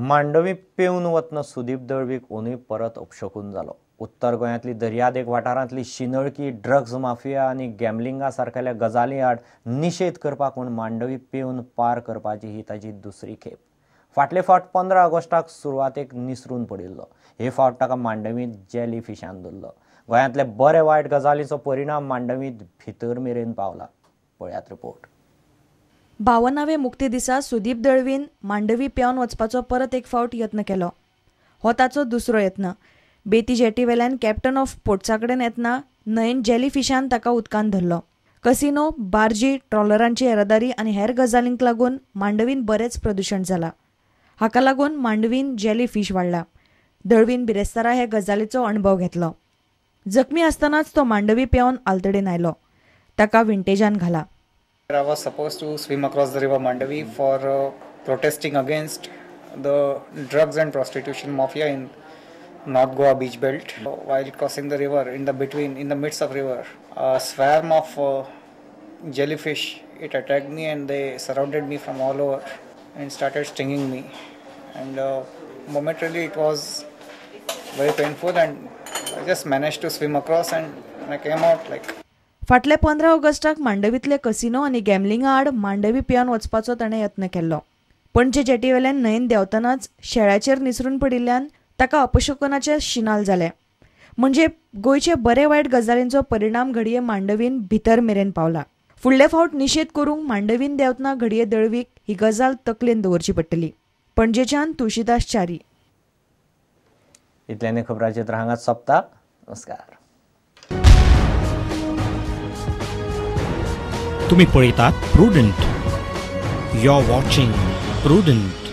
मांडवी पेवन वतना सुदीप दळवीक ओनूय परत अपशकून जालो. उत्तर गोंयांतली दर्यादेग वाठारांतली शिनळकी, ड्रग्ज माफिया आनी गॅमलिंगा सारकेल्या गजाली आड निशेध करपाक म्हूण मांडवी पेवन पार करपाची ही ताजी दुसरी खेप. फाटले फावट 15 ऑगस्टाक सुरवातेक निसरून पडिल्लो. हे फावट ताका मांडवींत जेली फिशान धरलो. गोंयांतले बरे वायट गजालीचो परिणाम मांडवींत भितर मेरेन पावला. पळयात रिपोर्ट. 52वे मुक्ती दिसा सुदीप दळवीन मांडवी पेवन वचपाचो परत एक फावट यत्न केलो. हो ताचो दुसरो यत्न. बेती जेटी वेल्यान कॅप्टन ऑफ पोर्ट्सा कडेन येतना न्हंयेन जेली फिशान ताका उदकांत धरलो. कसिनो, बार्जी, ट्रॉलरांची येरादारी आनी हेर गजालींक लागून मांडवीन बरेंच प्रदुशण जाला. हाका लागून मांडवीन जेली फिश वाडला. दळवीन बिरेस्तारा हे गजालीचो अणभव घेतलो. जखमी आसतनाच तो मांडवी पेवन आलतडेन आयलो. ताका विंटेजान घाला. I was supposed to swim across the river Mandavi for protesting against the drugs and prostitution mafia in North Goa beach belt. While crossing the river, in the midst of river, a swarm of jellyfish, it attacked me and they surrounded me from all over and started stinging me. And momentarily it was very painful and I just managed to swim across and I came out like. फाटले 15 ऑगस्टाक मांडवींतले casino आनी गॅमलिंगा आड मांडवी पेवन वचपाचो ताणें यत्न केल्लो. पणजे जेटीवेल्यान न्हंयेन देंवतनाच शेळ्याचेर निसरून पडिल्ल्यान ताका अपशकुनाचे शिनाल जाले. म्हणजे गोंयचे बरे वायट गजालींचो परिणाम घडये मांडवीन भितर मेरेन पावला. फुडले फावट निशेध करूंक मांडवीन देंवतना घडये दळवीक ही गजाल तकलेन दवरची पडटली. पणजेच्यान तुळशीदास च्यारी. इतल्याने खबराचित्र हांगाच सोंपता. नमस्कार. तुम्ही पळयतात Prudent. You are watching Prudent.